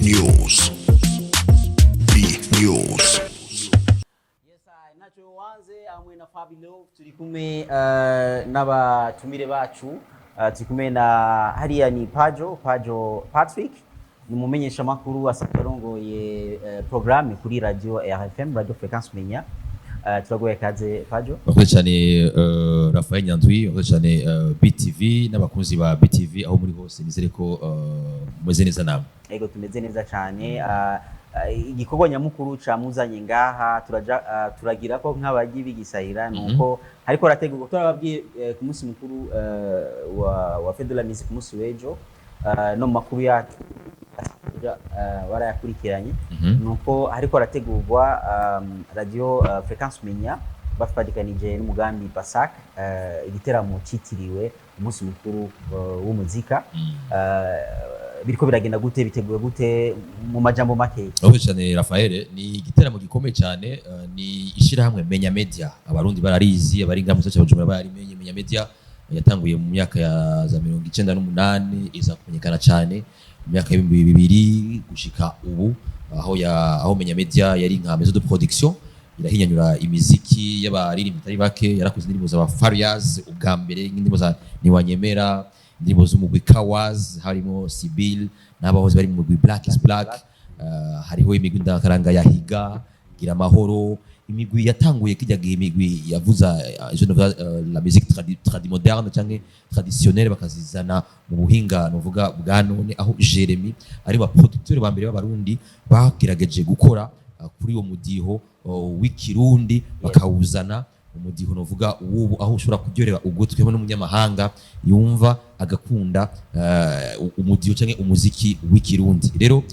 News. B News. Yes, ntacyo wanze hamwe na Fabio turi kumwe n'abatumire bacu, turi kumwe na hariya ni Pajo Patrick, ni umumenyesha makuru asanzwe arongoye programme kuri radio RFM, Radio Fréquence Menya. Turagoye kaze, Pajo. Murakoze cyane, Rafael Nyandwi. Murakoze cyane, BTV n'abakunzi ba BTV aho muri hose. Nizere ko mumeze neza namwe. Ego, tumeze neza cyane. Igikorwa nyamukuru camuzanye ngaha turaja, turagira ko nk'abaji bigisahira nuko hariko harategurwa, turababwiye ku munsi mukuru wa Fête de la Musique, ku munsi w'ejo, no mu makuru yacu barayakurikiranye, nuko hariko harategurwa radio Fréquence Menya bafatikanije n'umugambi PASAC, igiteramo citiriwe umunsi mukuru w'umuzika. Biriko biragenda gute? Biteguwe gute mu majambo make? Murakoze cyane, Rafael. Ni igiteramo gikomeye cyane, ni ishyirahamwe Menya Media. Abarundi bararizi, abari ngaha mu gisagara cya Bujumbura bararimenye. Menya Media yatanguye mu myaka ya za 98, iza kumenyekana cyane mu myaka y'2000 gushika ubu, aho Menya Media yari nka maison de production irahinyanyura imiziki y'abaririmbyi batari bake. Yarakoze indirimbo za Farias ubwa mbere, nk'indirimbo za Niwanyemera, indirimbo z'umugwi Kawas harimo Sibyl n'abahoze bari mu mugwi Black is Black. Hariho imigwi ndakaranga ya Higa, Gira Amahoro, imigwi yatanguye kijya gihe, imigwi yavuza je ne la musique tradi moderne canke traditionnelle, bakazizana mu buhinga novuga bwa none, aho Jeremy ari ba producteur ba mbere b'Abarundi bagerageje gukora kuri uwo mudiho w'ikirundi, bakawuzana umudiho novuga uwubu, aho ushobora kuryohera ugutwi hamwe n'umunyamahanga yumva agakunda umudiho canke umuziki w'ikirundi. Rero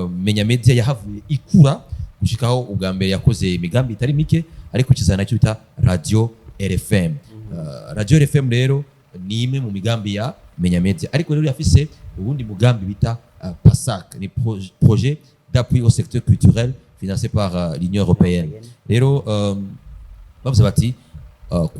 Menya Media yahavuye ikura gushikaho ubwa mbere yakoze imigambi itari mike, ariko kizana icyo bita Radio RFM. Radio RFM rero ni imwe mu migambi ya Menya Media, ariko rero yafise ubundi mugambi bita PASAC, ni projet d'appui au secteur culturel financé par l'Union européenne. Rero bavuze bati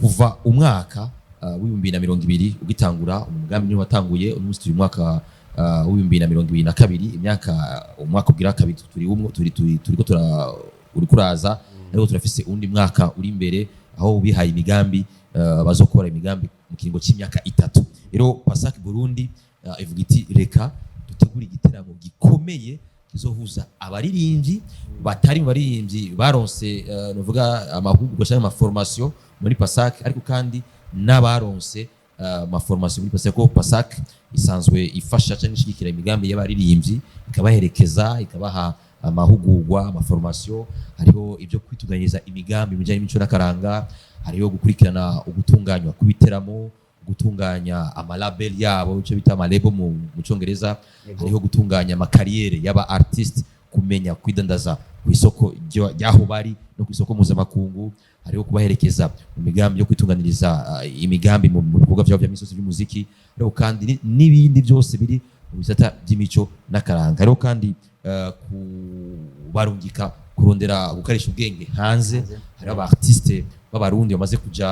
kuva umwaka w'2020 ugitangura, umugambi niwo watanguye. Uno munsi turi mu mwaka w'2022, imyaka umwaka ugira kabiri turi umwe turi turi turiko tura uriko uraza, ariko turafise uwundi mwaka uri imbere aho bihaye imigambi, bazokora imigambi mu kiringo cy'imyaka 3. Rero PASAC Burundi ivuga iti: "Reka dutegure igiteramo gikomeye kizohuza abaririmbyi batari mu baririmbyi baronse nuvuga amahugurwa cyangwa amaformation muri PASAC, ariko kandi n'abaronse amaformation muri PASAC", kuko PASAC isanzwe ifasha cyangwa ishyigikira imigambi y'abaririmbyi, ikabaherekeza, ikabaha amahugurwa, amaformation. Hariho ibyo kwitunganyiriza imigambi mu bijyanye n'imico n'akaranga, hariho gukurikirana ugutunganywa kw'ibiteramo, gutunganya amalabel yabo, icyo bita amalabel mu cyongereza, hariho gutunganya amacarrière y'aba artiste, kumenya kwidandaza ku isoko ry'aho bari no ku isoko mpuzamakungu, hariho kubaherekeza mu migambi yo kwitunganiriza imigambi mu bikorwa byabo bya misozi by'umuziki, hariho kandi n'ibindi byose biri mu bisata by'imico n'akaranga, hariho kandi kubarungika kurondera gukoresha ubwenge hanze. Hariho aba artiste b'Abarundi bamaze kuja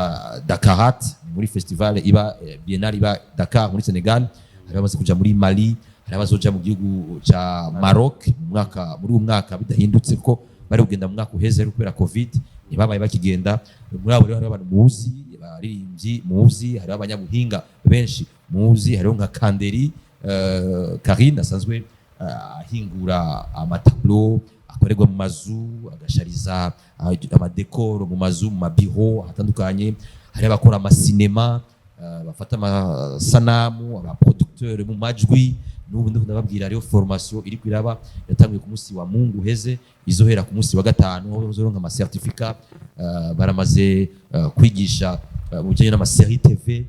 Dakar muri festival iba biennale iba Dakar muri Senegal, hariho abamaze kuja muri Mali, hariho abazoja mu gihugu ca Maroc mu mwaka, muri uyu mwaka bidahindutse, kuko bari kugenda mu mwaka uheze, ariko kubera Covid ntibabaye bakigenda. Muri abo rero hariho abantu muzi, abaririmbyi muzi, hariho abanyabuhinga benshi muzi, hariho nka Kanderi Karine asanzwe ahingura amatableau akorerwa mu mazu, agashariza amadécor mu mazu, mu mabiro atandukanye, hariho abakora amasinema, bafata amasanamu, abaproducteur mu majwi. N'ubu ndiko ndababwira hariho formation iri kwiraba, yatanguye ku munsi wa Mungu uheze, izohera ku munsi wa gatanu, aho uzoronka amacertificat. Baramaze kwigisha mu bijanye n'amasérie TV,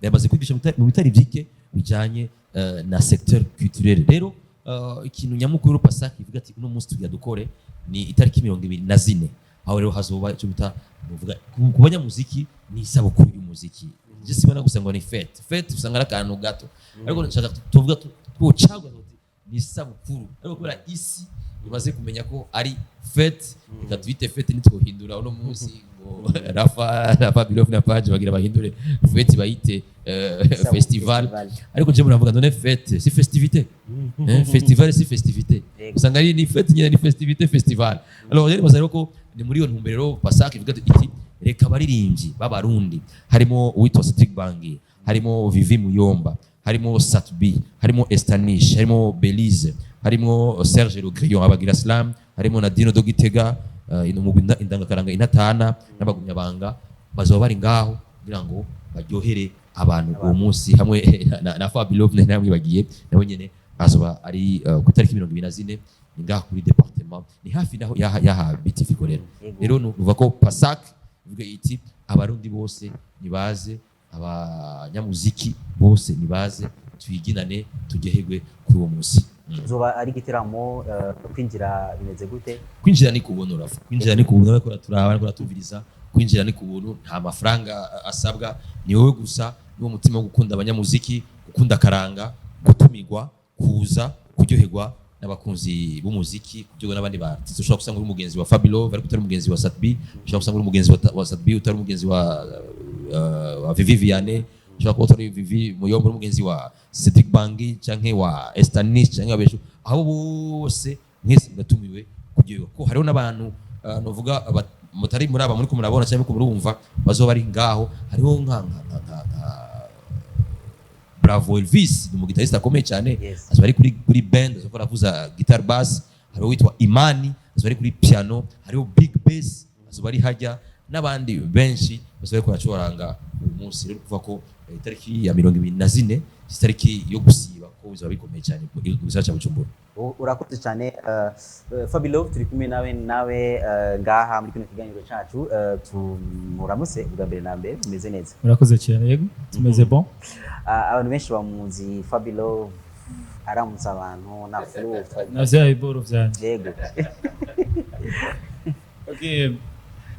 yamaze kwigisha mu bitari byike bijanye na secteur culturel. Rero ikintu nyamukuru PASAC ivuga ati uno munsi tugira dukore ni itariki 24, aho rero hazoba icyo bita muvuga ku banyamuziki ni isabukuru y'umuziki. Je sibona gusa ngo ni fête. Fête usanga ari akantu gato, ariko nshaka tuvuga twocagwa tuti ni isabukuru, ariko kubera isi Bimaze kumenya ko ari fête, reka tuyite fête, ntitwohindura uno munsi ngo Rafa na Fabio na Page bagira bahindure fête bayite festival. Festival. Ariko je muravuga none fête si festivité, hein, festival si festivité. Yego. Usanga ari ni fête nyine, ni festivité, festival. Alors rero baza rero ko ni muri iyo ntumbero Pasak ivuga iti reka abaririmbyi b'Abarundi, harimo uwitwa Cedric Bangi, harimo Vivi Muyomba, harimo Satbi, harimo Estanish, harimo Belize, harimo Serge Logrillon abagira slam, harimo na Dino Dogitega, umugwi indangakaranga inatana n'abagumyabanga bazoba bari ngaho kugira ngo baryohere abantu uwo munsi, hamwe na Fabilove namwe bagiye nabo nyene azoba ari ku itariki 24. Ni ngaha kuri département, ni hafi naho yaha BTV ikorera. Rero nuvuga ko Pasak ivuga iti Abarundi bose nibaze, abanyamuziki bose nibaze, twiginane, turyoherwe kuri uwo munsi. Zoba ari igiteramo, kwinjira bimeze gute? Kwinjira ni ku buntu, Rafa. Kwinjira ni ku buntu. Ariko turaba, ariko tumviriza, kwinjira ni ku buntu, nta mafaranga asabwa. Ni wowe gusa n'uwo mutima wo gukunda abanyamuziki, gukunda akaranga, gutumirwa, kuza kuryoherwa n'abakunzi b'umuziki, kuryoherwa n'abandi ba artiste. Ushobora gusanga uri umugenzi wa Fabilo ariko utari umugenzi wa Satbi, ushobora gusanga uri umugenzi wa Satbi utari umugenzi wa Vivi Vianney, ushobora kuba utari Vivi Muyombo, uri umugenzi wa Cedric Bangi canke wa Estanis canke wa Beshu. Aho bose mwese muratumiwe kuryoherwa, ko hariho n'abantu novuga mutari muri aba muri ko murabona cyangwa muri murumva bazoba bari ngaho. Hariho nka Bravo Elvis, ni umugitariste akomeye cyane. Azoba ari kuri band, azoba aravuza guitar bass. Hariho witwa Imani, azoba ari kuri piano. Hariho Big Bass, azoba ari hajya, n'abandi benshi bazoba bariko baracuranga uyu munsi. Rero kuvuga ko itariki ya 24 itariki yo gusiba, ko bizaba bikomeye cyane mu gisagara cya Bujumbura. Urakoze cyane, Fabilo. Turi kumwe nawe ngaha muri kino kiganiro cacu. Tumuramutse bwa mbere na mbere. Umeze neza? Murakoze cyane, yego, tumeze bon. Ah, abantu benshi bamuzi Fabilo aramutse abantu na flow. Na vya biboro vyanje. Yego. Okay.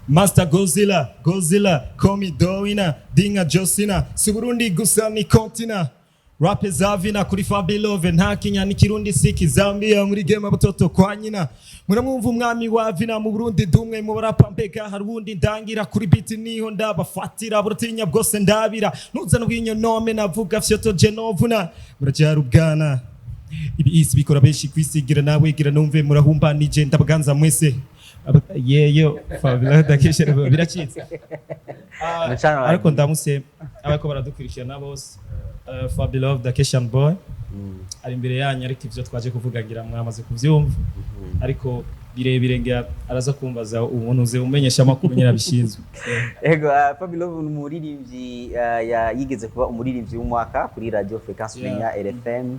Master Godzilla, Godzilla, call me Dowina, Dinga Josina, si Burundi gusa ni kontina. Rap zavina kuri Fabilove, nta kinya n'ikirundi siki Zambia muri game abatoto kwa nyina. Muramwumva umwami wa vina mu Burundi, dumwe mu barapa, mbega hari uwundi ndangira kuri beat niho ndabafatira, buratinya bwose ndabira nuzana ubwinyo nome navuga fyoto genovuna muracyari ubwana. Ibi isi bikora benshi kwisigira nawe gira numve murahumbanije ndabaganza mwese. Yeyo Fabiola Dakesha biracitse. Ah, Mucana. Ariko ndamuse abariko baradukurikirana bose, Fabilove Dakeshan Boy ari imbere yanyu, ariko ivyo twaje kuvuga ngira mwamaze kuvyumva, ariko birebire ngira araza kumbaza umuntu uze umenyesha amakuru nyine abishinzwe. Ego, Fabilo ni umuririmbyi, yigeze kuba umuririmbyi w'umwaka kuri Radio Fréquence Menya RFM.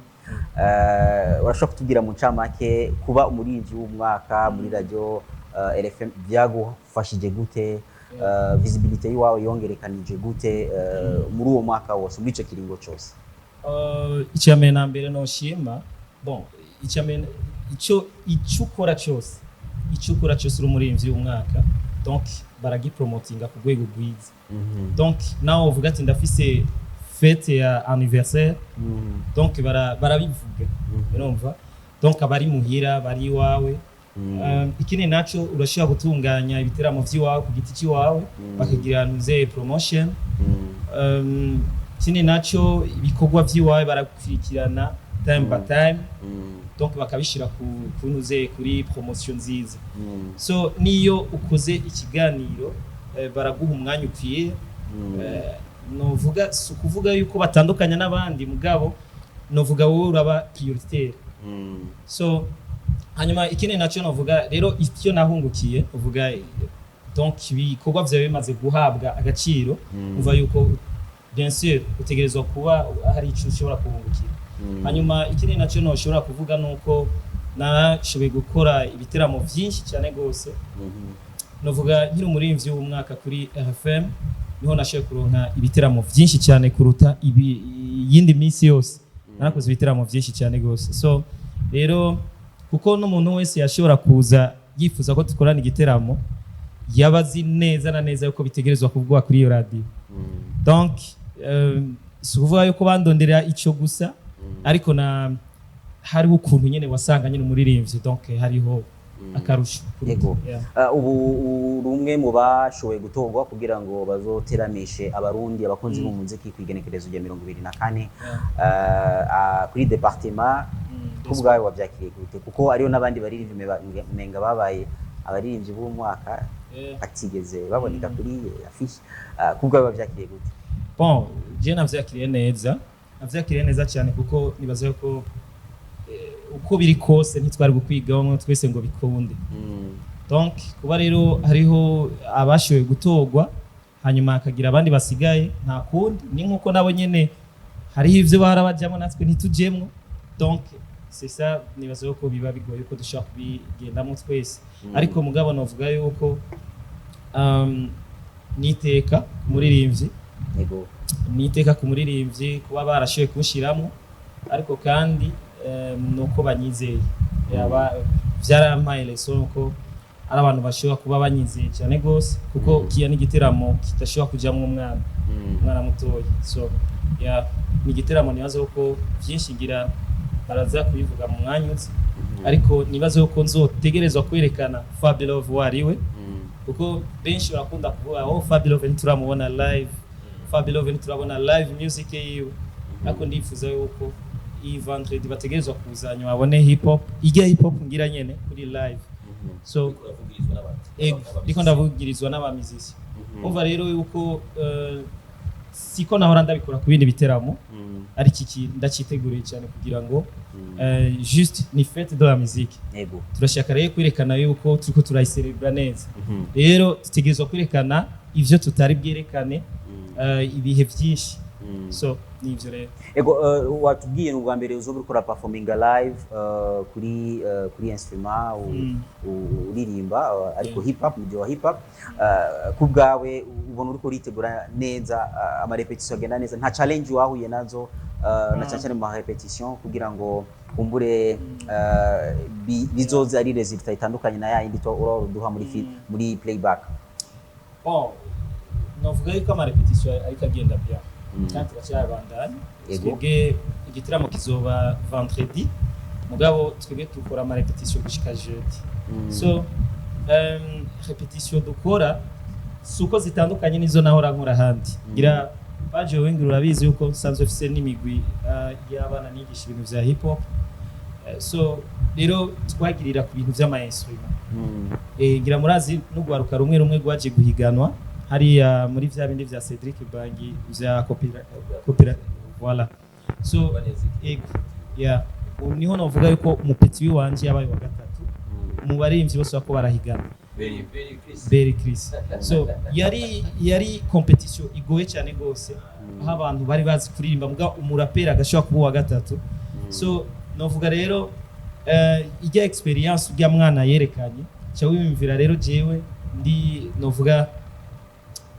Urashobora kutubwira mu ncamake, kuba umuririmbyi w'umwaka muri radio RFM byagufashije gute? Visibility yiwawe yongerekanije gute muri uwo mwaka wose, muri ico kiringo cose? Icya mbere na mbere noshima, bon, icya mbere icyo ukora cyose uri umuririmbyi w'umwaka, donc baragipromotinga ku rwego rwiza. Donc nawe uvuga ati ndafise fête ya anniversaire, donc barabivuga, urumva, donc abari muhira bari iwawe. Ikindi naco urashobora gutunganya ibiteramo vy'iwawe ku giti cy'iwawe, bakagira ntuze promotion. Ikindi naco ibikorwa vy'iwawe barakurikirana time by time, donc bakabishira ku kunuze kuri promotion nziza. So niyo ukoze ikiganiro, baraguha umwanya ukwiye. Novuga si ukuvuga yuko batandukanya n'abandi, mugabo novuga wowe uraba prioritaire. So hanyuma ikindi nacyo novuga rero, icyo nahungukiye uvuga, donc ibikorwa vyawe bimaze guhabwa agaciro, uva yuko bien sûr utegerezwa kuba hari icyo ushobora kuhungukira. Hanyuma ikindi nacyo noshobora kuvuga nuko narashoboye gukora ibiteramo vyinshi cyane gose. Novuga nkiri umuririmbyi w'umwaka kuri RFM niho nashoboye kuronka ibiteramo vyinshi cyane kuruta iyindi minsi yose. Narakoze ibiteramo vyinshi cyane gose. So rero kuko n'umuntu wese yashobora kuza yifuza ko dukorana igiteramo, yaba azi neza na neza yuko bitegerezwa kuvugwa kuri iyo radiyo. Donc si ukuvuga yuko bandonderera icyo gusa, ariko na Hariho ukuntu nyene wasanga nyene umuririmbyi, donc hariho akarusho kuruta. Yego. Yeah. Ubu uri umwe mu bashoboye gutorwa kugira ngo bazoteramishe Abarundi, abakunzi b'umuziki, ku igenekerezo rya 24 kuri département. Ku bwawe wabyakiriye gute? Kuko hariho n'abandi baririmbyi umenga babaye abaririmbyi b'umwaka batigeze baboneka kuri affiche. Ku bwawe wabyakiriye gute? Bon, je navyakiriye neza, navyakiriye neza cyane, kuko nibaza yuko uko biri kose ntitwari gukwigamwo twese ngo bikunde. Donc kuba rero hariho abashoboye gutorwa, hanyuma hakagira abandi basigaye, nta kundi, ni nkuko nabo nyene hariho ivyo bahora bajamwo natwe ntitujemwo. Donc c'est ça, nibaza yuko biba bigoye ko dushobora kubigendamo twese. Ariko mugabo novuga yuko niteka ku muririmbyi, niteka ku muririmbyi kuba barashoboye kunshiramwo, ariko kandi nuko banyizeye. Yaba vyarampaye leçon ko ari abantu bashobora kuba banyizeye cyane gose, kuko kiya n'igiteramo kidashobora kujamwo umwana mutoya. So yeah, ni igiteramo nibaza ko vyinshi ngira baraza kubivuga mu mwanya uzi, ariko nibaza ko nzotegerezwa kwerekana Fabilove uwo ari we, kuko benshi barakunda kuvuga: "Oh, Fabilove ntituramubona live, Fabilove ntiturabona live music yiwe." Ariko ndifuza yuko iyi vendredi bategerezwa kuza, hanyuma babone hip hop, ijya hip hop ngira nyene kuri live. So ego, ndiko ndavugirizwa n'abamizisi. Umva rero yuko siko nahora ndabikora ku bindi biteramo, ariko iki ndaciteguriye cyane kugira ngo juste ni fête de la musique. Turashaka rero kwerekana yuko turiko turayicelebra neza. Rero dutegerezwa kwerekana ivyo tutari bwerekane ibihe vyinshi. So nivyo rero. Ego, watubwiye ni ubwa mbere uzoba uriko uraperforminga live kuri instrument uririmba, ariko hip hop, mujyi wa hip hop. Ku bwawe ubona uriko uritegura neza, ama répétition agenda neza, nta challenge wahuye nazo, na cyane cyane mu ma répétition, kugira ngo kumbure bizoze ari résultat itandukanye na yayindi urahora uduha muri playback? Bon, novuga yuko ama répétition ariko agenda bien kandi turacyabandanya. Twebwe igitaramo kizoba vendredi, mugabo twebwe dukora ama répétition gushika jeudi. So répétition dukora si uko zitandukanye n'izo nahora nkora ahandi. Ngira baje wengi urabizi yuko nsanzwe mfise n'imigwi y'abana nigisha ibintu vya hip hop. So rero twagirira ku bintu vy'ama instrument. Ngira murazi n'ugwaruka rumwe rumwe rwaje guhiganwa hariya muri vya bindi vya Cedric Bangi vya copyright, voilà. So ego, yeah, ubu niho novuga yuko umupeti wanje yabaye wa gatatu mu baririmbyi bose bako barahigana, Berry Chris. So yari competition igoye cyane gose, aho abantu bari bazi kuririmba, muga umuraperi agashobora kuba uwa gatatu. So novuga rero ijya experience ujya mwana yerekanye, cya wiyumvira rero jewe ndi novuga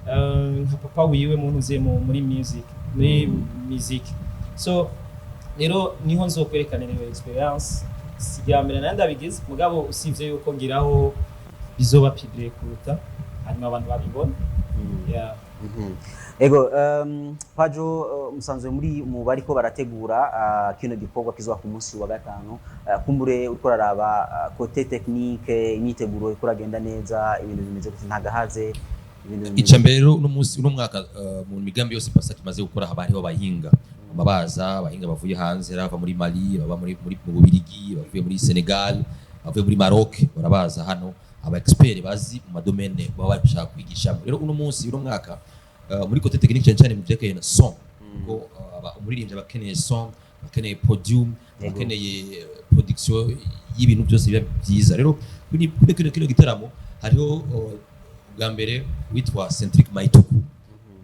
nka papa wiwe muntu uziye muri music. So rero niho nzokwerekanira iyo experience. Si irya mbere nayo ndabigize, mugabo usibye yuko ngiraho bizoba public kuruta, hanyuma abantu babibona, yeah. Ego, Pajo, musanzwe muri mu bariko barategura kino gikorwa kizoba ku munsi wa gatanu. Kumbure uriko uraraba côté technique, imyiteguro iko uragenda neza, ibintu bimeze gute? Ntagahaze, ibintu bimeze Icya mbere rero, uno munsi, uno mwaka, mu migambi yose Pasaka imaze gukora, haba hariho abahinga amabaza, abahinga bavuye hanze, bava muri Mali, bava muri mu Bubirigi, bavuye muri Senegal, bavuye muri Maroc, barabaza hano, aba expert bazi mu ma domaine baba bari gushaka kwigishamo. Rero uno munsi, uno mwaka, muri côté technique, cyane cyane mu vyerekeye na son, kuko umuririmbyi aba akeneye son, akeneye podium, akeneye production y'ibintu byose biba byiza. Rero kuri kino gitaramo hariho bwa mbere witwa Centric Maituku,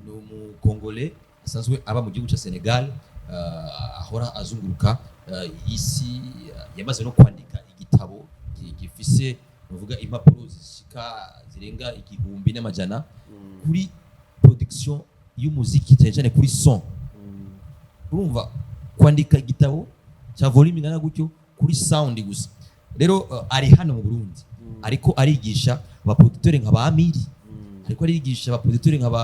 ni umukongole asanzwe aba mu gihugu cya Senegal, ahora azunguruka isi, yamaze no kwandika igitabo gifise nuvuga impapuro zishika zirenga 1100 kuri production y'umuziki, cyane cyane kuri son. Urumva kwandika igitabo cya volume ingana gutyo kuri sound gusa. Rero ari hano mu Burundi, ariko arigisha abaproducteur nka ba Amiri, ariko arigisha abaproducteur nka ba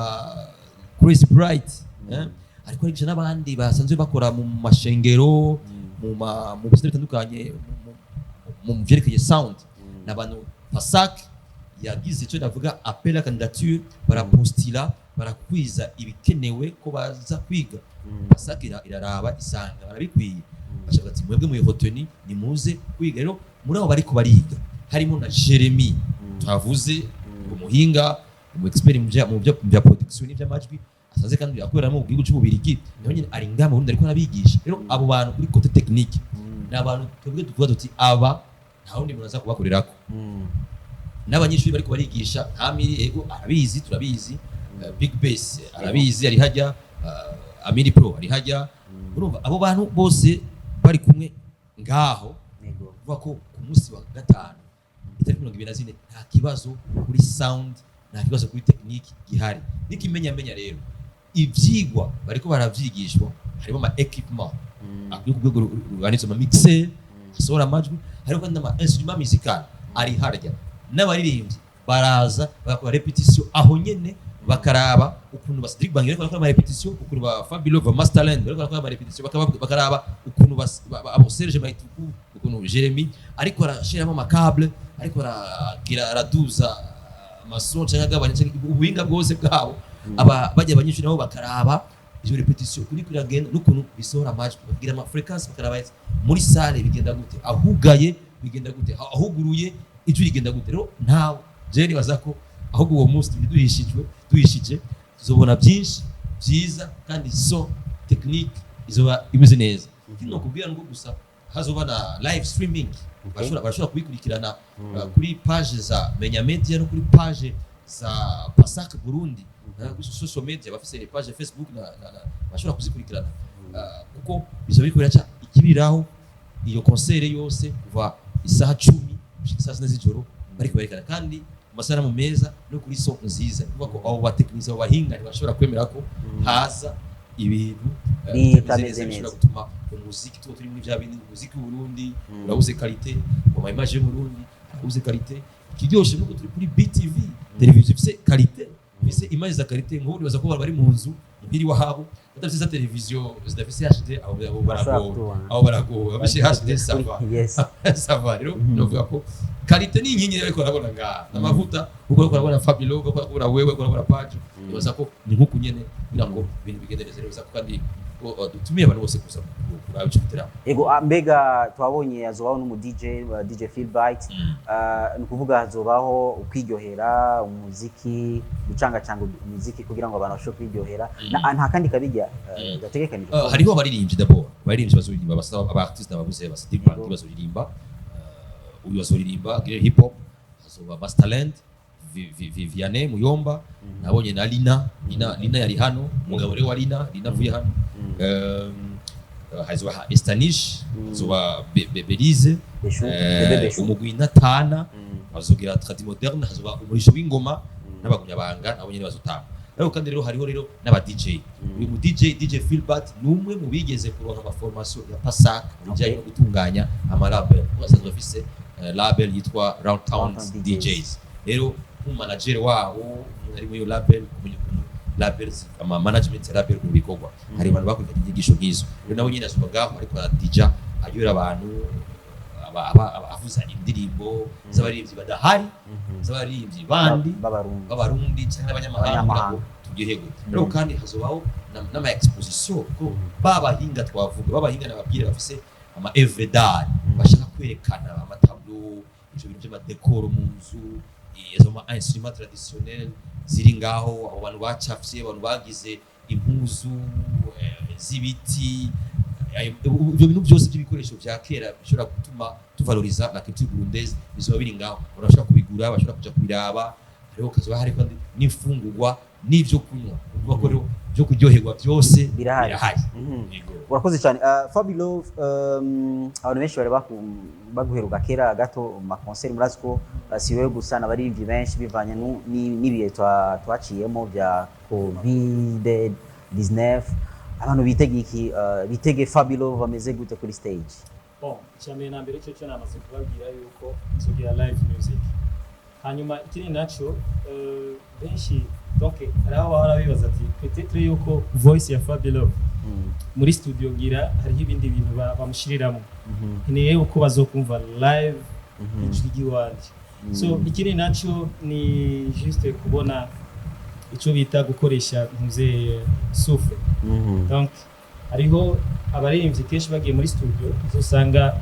Chris Bright, eh? Ariko arigisha n'abandi basanzwe bakora mu mashengero. mu bisata bitandukanye mu vyerekeye sound. Ni abantu PASAC yagize icyo navuga appel à candidature, barapostila, barakwiza ibikenewe ko baza kwiga. PASAC iraraba, isanga barabikwiye, bashaka ati: "Mwebwe muri retenu, nimuze kwiga." Rero muri abo bariko bariga harimo na Jeremy twavuze, umuhinga, umu expert mu bya production n'iby'amajwi, asanze kandi akorera mu gihugu cy'Ububirigi. Nawe nyine ari ngaha mu Burundi, ariko arabigisha. Rero abo bantu kuri côté technique ni abantu twebwe tuvuga tuti: "Aba nta wundi muntu aza kubakorerako." N'abanyeshuri bariko barigisha, Amiri ego arabizi, turabizi, Big Bass arabizi, ari hajya, Amiri Pro ari hajya. Urumva abo bantu bose bari kumwe ngaho. Kuvuga ko ku munsi wa gatanu itariki 24 nta kibazo kuri sound, nta kibazo kuri technique gihari. N'ikimenyamenya rero, ivyigwa bariko baravyigishwa, harimo ama équipement akwiye ku rwego ruhanitse, ama mixer asohora amajwi, hariho kandi n'ama instrument musical ari harya, n'abaririmbyi baraza bagakora répétition aho nyene, bakaraba ukuntu ba Cedric Bangi bariko barakora ama répétition, ukuntu ba Fabio ba Masterland bariko barakora ama répétition, bakaraba ukuntu abo Serge Maituku, ukuntu Jeremy ariko arashiramo ama câble, ariko aragira araduza ama son canke agabanya canke ubuhinga bwose bwabo. Aba bajya abanyeshuri nabo bakaraba izo répétition kuri kuragenda n'ukuntu bisohora amajwi, bakagira ama fréquence, bakaraba muri salle bigenda gute, ahugaye bigenda gute, ahuguruye ijwi rigenda gute. Rero ntawe je nibaza ko ahubwo uwo munsi turi duhishijwe, duhishije, tuzobona byinshi byiza kandi son technique izoba imeze neza. Ikindi nokubwira nuko gusa hazoba na live streaming. Barashobora kubikurikirana kuri page za Menya Media no kuri page za Pasak Burundi, kuri social media bafise page Facebook na bashobora kuzikurikirana, kuko bizoba biriko biraca ikibiraho iyo concert yose kuva isaha 10 gushika isaha 4 z'ijoro, bariko berekana kandi mu masanamu meza no kuri son nziza. Ni ukuvuga ko abo batekinisiye, abo bahinga ntibashobora kwemera ko haza ibintu bitameze bitameze neza. Bishobora gutuma umuziki tuba turi muri bya bindi, umuziki w'Uburundi urabuze qualité, ama image y'Uburundi arabuze qualité. Ikiryoshe nuko turi kuri BTV televiziyo ifise qualité, ifise image za qualité. Nk'ubu nibaza ko bari mu nzu muhiri wahabo badafise za televiziyo zidafise HD, abo bashobora baragowe. Kutubona. Abo baragowe, bafise HD, ça va. Ça va. Rero novuga ko qualité ni inkingi. Rero ariko arabona ngaha n'amavuta, uko ariko arabona Fabilo, uko arabona wewe, uko arabona Pajo, nibaza ko ni nk'uku nyene kugira ngo ibintu bigende neza. Nibaza ko kandi ko, dutumiye abantu bose kuza kuraba ico giteramo. Ego, mbega twabonye hazobaho n'umu DJ, DJ Philbright. Ni ukuvuga hazobaho kwiryohera umuziki, gucangacanga umuziki kugira ngo abantu bashobore kwiryohera. Nta kandi kabijya gategekanijwe? Hariho abaririmbyi d'abord, abaririmbyi bazoririmba, basaba aba artiste ababuze ba Cedric Bangi bazoririmba, uyu bazoririmba Grey Hip Hop, hazoba Masterland, Viviane Muyomba, nabonye na Lina, Lina yari hano, umugabo rero wa Lina, Lina avuye hano. Hazoba Estanish, hazoba Belize, Beshu, Bebe Beshu. Umugwi Natana, bazogira tradi moderne, hazoba umurisho w'ingoma n'abagumyabanga nabo nyene bazotanga. Ariko kandi rero hariho rero n'aba DJ. Uyu mu DJ, DJ Philbert, ni umwe mu bigeze kuronka ama formation ya PASAC mu bijyanye no gutunganya ama label, kuko asanzwe afise label yitwa Round Town Round Town DJs. DJs. Rero nk'umanager wabo, umuntu ari muri iyo label, kumenya ukuntu labels, ama management ya label mu bikorwa, hari abantu bakurikiranye inyigisho nk'izo. Rero nabo nyine azoba ngaho ariko aradija, aryohera abantu, avuza indirimbo z'abaririmbyi badahari, z'abaririmbyi bandi b'Abarundi. B'Abarundi cyangwa n'abanyamahanga, kugira ngo Abanyamahanga. turyoherwe. Rero kandi hazobaho n'ama exposition, kuko babahinga twavuga, babahinga nababwira bafise ama œuvre d'art, bashaka kwerekana ama tableau, ivyo bintu by'ama décor mu nzu, izo ma instrument traditionnel ziri ngaho, abo bantu bacafye, abantu bagize impuzu z'ibiti, ibyo bintu byose by'ibikoresho vya kera bishobora gutuma tuvaloriza la culture burundaise, bizoba biri ngaho. Urashobora kubigura, bashobora kuja kubiraba. Hariho kazoba hari kandi n'imfungurwa n'ivyo kunywa. Ukuvuga ko rero byo kuryoherwa byose Birahari. Birahari. Yego. Urakoze cyane. Fabio, abantu benshi bari baguheruka kera gato mu ma concert. Murazi ko si wowe gusa, n'abaririmbyi benshi, bivanye n'ibihe twaciyemo bya COVID 19. Abantu bitege iki? Bitege Fabio bameze gute kuri stage? Bon, icya mbere na mbere cyo namaze kubabwira yuko nzogira live music. Hanyuma ikindi naco, benshi donc hari aho bahora bibaza ati peut-être yuko voice ya Fabio Muri studio ngira hariho ibindi bintu bamushiriramo. Nkeneye uko bazokumva live ijwi ry'iwanje. So ikindi naco ni juste kubona ico bita gukoresha ntuze souffle. Donc hariho abaririmbyi kenshi bagiye muri studio uzosanga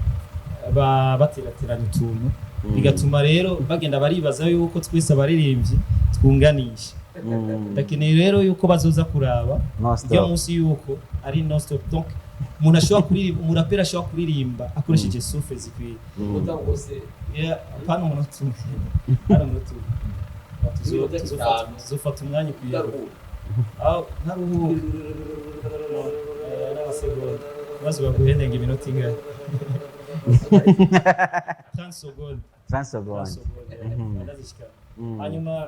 baterateranya utuntu, bigatuma rero bagenda baribaza yuko twese abaririmbyi twunganisha. Ndakeneye rero yuko bazoza kuraba No stop. ujya munsi yuko ari non stop. Donc umuntu ashobora kuririmba, umuraperi ashobora kuririmba akoresheje souffle zikwiye. Yeah, apana umunota umwe, apana umunota umwe. Iminota 5. Tuzofata umwanya ukwiye. Aho ntaruhuka. N'amasegonda maze baguhendenga iminota ingahe? 30 secondes. 30 secondes. 30 secondes, ndazishikana. Hanyuma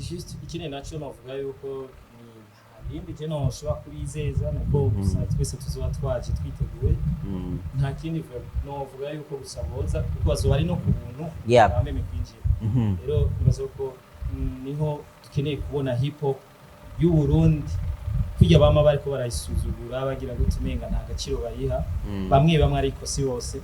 juste ikindi naco novuga yuko ni nta bindi je noshobora kubizeza, nuko gusa twese tuzoba twaje twiteguye. Nta kindi vraiment novuga yuko gusa boza kuko bazoba ari no ku buntu bameme kwinjira. Rero nibaza ko niho dukeneye kubona hip hop y'u Burundi kurya bama bariko barayisuzugura, bagira gute, umenga nta gaciro bayiha bamwe bamwe, ariko si bose.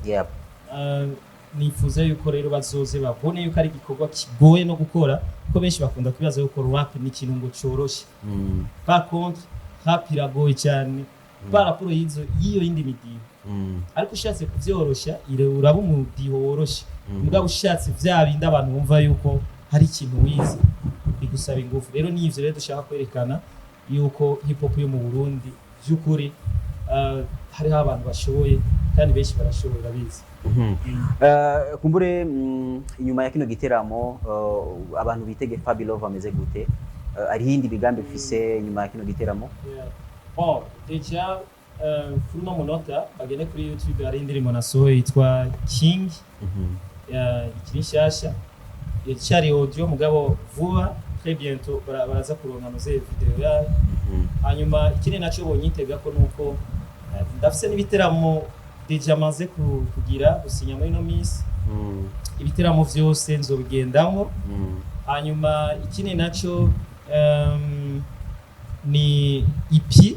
Nifuza yuko rero bazoze babone yuko ari igikorwa kigoye no gukora, kuko benshi bakunda kwibaza yuko rap ni ikintu ngo coroshe. Par contre rap iragoye cyane par rapport y'izo y'iyo yindi midiho. Ariko ushatse kuvyorosha uraba umudiho woroshe. Mugabo ushatse vya bindi abantu bumva yuko hari ikintu wize, bigusaba ingufu. Rero ni ivyo rero dushaka kwerekana yuko hip hop yo mu Burundi by'ukuri hariho abantu bashoboye kandi benshi barashoboye, babizi. Kumbure inyuma ya kino giteramo abantu bitege Fabilove ameze gute? Hariho iyindi migambi ufise nyuma ya kino giteramo? Yeah. Bon, déjà kuri uno munota bagende kuri YouTube, hari indirimbo nasohoye yitwa King, ikiri nshasha, iracyari audio, mugabo vuba, très bientôt baraza kuronka noze video yayo. Hanyuma ikindi naco bonyitega ko nuko ndafise n'ibiteramo déjà maze kugira gusinya muri ino minsi. Ibiteramo vyose nzobigendamwo. Hanyuma ikindi naco ni EP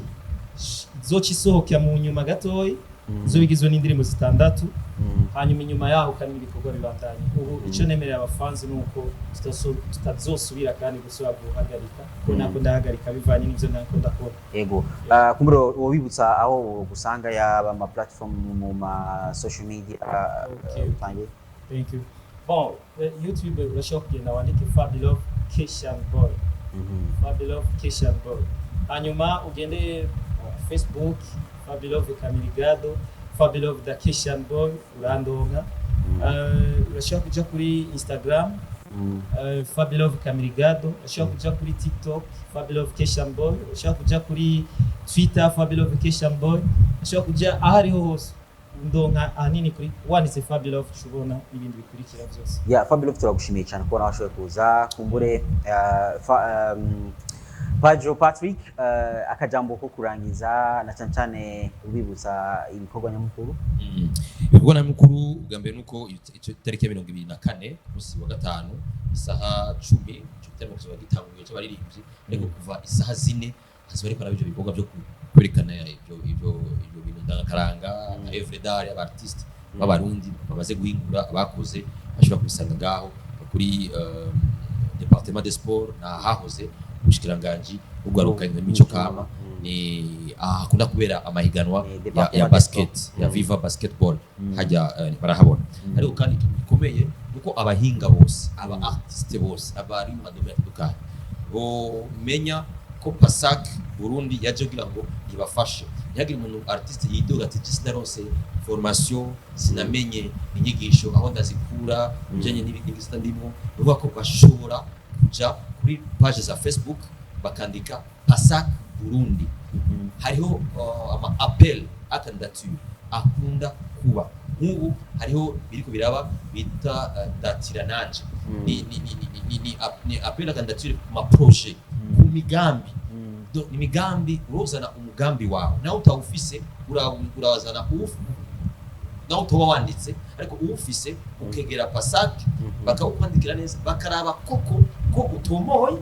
izoca isohoka mu nyuma gatoyi, izoba igizwe n'indirimbo zitandatu. Hanyuma inyuma yaho kandi ibikorwa bibandanye. Ubu icyo nemerera abafanzi ni uko tutazosubira kandi gusubira guhagarika, kuko nako ndahagarika bivanye n'ivyo nako ndakora. Ego. Kumbure wobibutsa aho gusanga, yaba ama platform mu ma social media utangiye. Thank you. Bon, YouTube urashobora kugenda wandike Fabilove Keshan Boy. Fabilove Keshan Boy. Hanyuma ugende Facebook, Fabilove Kamirigado, Fabilove da Keshan Boy, urandonka. Urashobora kuja kuri Instagram, Fabilove Kamirigado, urashobora kuja kuri TikTok, Fabilove Keshan Boy, urashobora kuja kuri Twitter, Fabilove Keshan Boy, urashobora kuja aho ariho hose ndonka ahanini kuri wanditse Fabilove ushobona n'ibindi bikurikira byose. Ya, Fabilove, turagushimiye cyane kubona washoboye kuza. Kumbure Padro Patrick, akajambo ko kurangiza na cyane cyane ubibutsa ibikorwa nyamukuru. Ibikorwa nyamukuru, ubwa mbere nuko icyo tariki ya 24 ku munsi wa gatanu isaha 10 ico gitaramo kizoba gitanguye c'abaririmbyi, ariko kuva isaha 4 hazoba ariko araba ivyo bikorwa byo kwerekana ivyo bintu ndangakaranga, œuvre d'art aba artiste b'abarundi bamaze guhingura, abakoze bashobora kubisanga ngaho kuri département des sports na hahoze ubushikiranganji bw'urwaruka n'imico kama, ni ahakunda kubera amahiganwa Ni ya département des basket sports. ya Viva Basketball, hajya barahabona. Ariko kandi ikintu gikomeye nuko abahinga bose, aba artiste bose, abari mu ma domaines atandukanye bomenya ko PASAC Burundi yaje kugira ngo ibafashe. Ntihagire umuntu artiste yidoga ati: "Je sinaronse formation, sinamenye inyigisho aho ndazikura bijanye n'igisata ndimo." Ni ukuvuga ko bashobora kuja kuri page za Facebook bakandika PASAC Burundi. Hariho ama appel à candidature akunda kuba. Nk'ubu hariho biriko biraba bita datira nanje, ni appel à candidature ku ma projet, ku migambi. Donc imigambi, urozana umugambi wawe, nawe utawufise urazana nawe utoba wanditse, ariko uwufise ukegera PASAC bakawukwandikira neza, bakaraba koko ko utomoye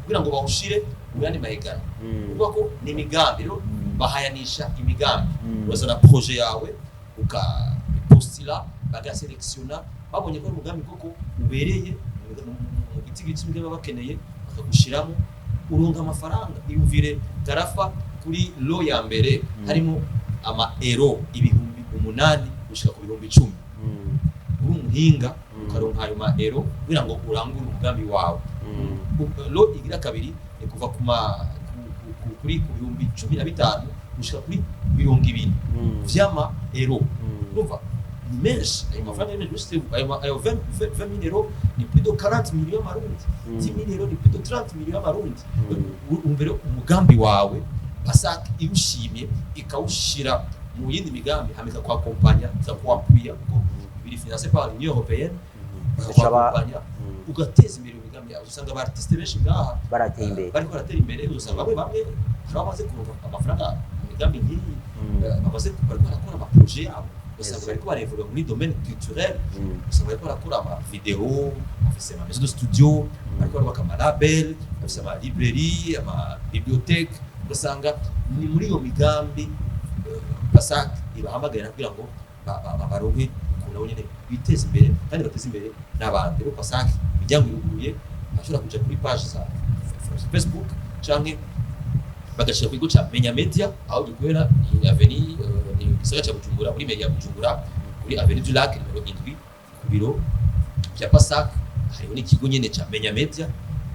kugira ngo bawushire. mu yandi mahiganwa. Kuvuga ko ni imigambi rero, bahayanisha imigambi. Urazana projet yawe, ukapostila, bagaselekisiona, babonye ko ari umugambi koko ubereye mu giti cy'imigambi baba bakeneye, bakagushiramo, uronka amafaranga. Iyumvire garafa, kuri lot ya mbere harimo ama euro 8000 gushika ku 10,000. Uri umuhinga, ukaronka ayo ma euro kugira ngo urangure umugambi wawe. Lot igira kabiri ni kuva ku ma ku- ku- kuri ku 15,000 gushika kuri 20 vy'ama euro. Urumva ni menshi ayo mafaranga, ni menshi. Juste ayo 20 000 euros ni plus de 40 millions y'amarundi. 10 000 euros ni plus de 30 millions y'amarundi. Umva umugambi wawe, PASAC iwushimye, ikawushira mu yindi migambi, hama ikakwakompanya, ikakwapuya, kuko biri financé par l'Union européenne, bakakwakompanya, ugateza imbere imigambi yawe. Usanga aba artiste benshi ngaha barateye imbere. Bariko baratera imbere. Usanga bamwe bamwe hari abamaze kuronka amafaranga mu migambi nk'iyi, bamaze bariko barakora ama projet yabo, ugasanga bariko barevolua muri domaine culturel, usanga bariko barakora ama video, bafise ama maison de studio, bariko barubaka ama label, bafise ama librairie, ama bibliothèque. Ugasanga ni muri iyo migambi PASAC ibahamagarira kugira ngo baronke ukuntu nabo nyene biteze imbere kandi bateze imbere n'abandi. Rero PASAC imiryango iruguruye, bashobora kuja kuri page za Facebook canke bagashira ku kigo ca Menya Media aho gikorera, ni avenue, ni gisagara ca Bujumbura, muri mairie ya Bujumbura, kuri avenue du Lac nimero 7, ku biro vya PASAC. Hariho n'ikigo nyene ca Menya Media,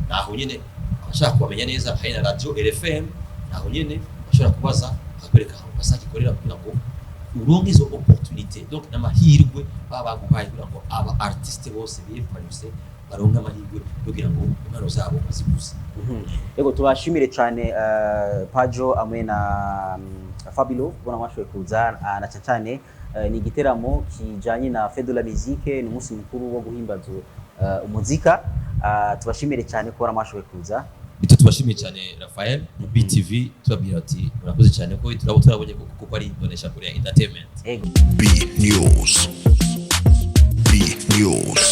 naho nyene abashaka kubamenya neza. Hari na radio RFM, naho nyene bashobora kubaza bakakwereka aho PASAC ikorera kugira ngo uronke izo opportunité. Donc n'amahirwe baba baguhaye kugira ngo aba artiste bose biyepanuse baronke amahirwe kugira ngo impano zabo baziguze. Yego, tubashimire cyane, Pajo hamwe na Fabilo, kubona mwashoboye kuza, na cyane cyane ni igiteramo kijanye na Fête de la Musique, ni umunsi mukuru wo guhimbaza umuzika. Tubashimire cyane kubona mwashoboye kuza. Nitwe tubashimiye cyane, Rafael na BTV. Tubabwira ati murakoze cyane, ko turabo turabonye ko kuko ari imbonesha kure ya entertainment. Ego. B News. B News.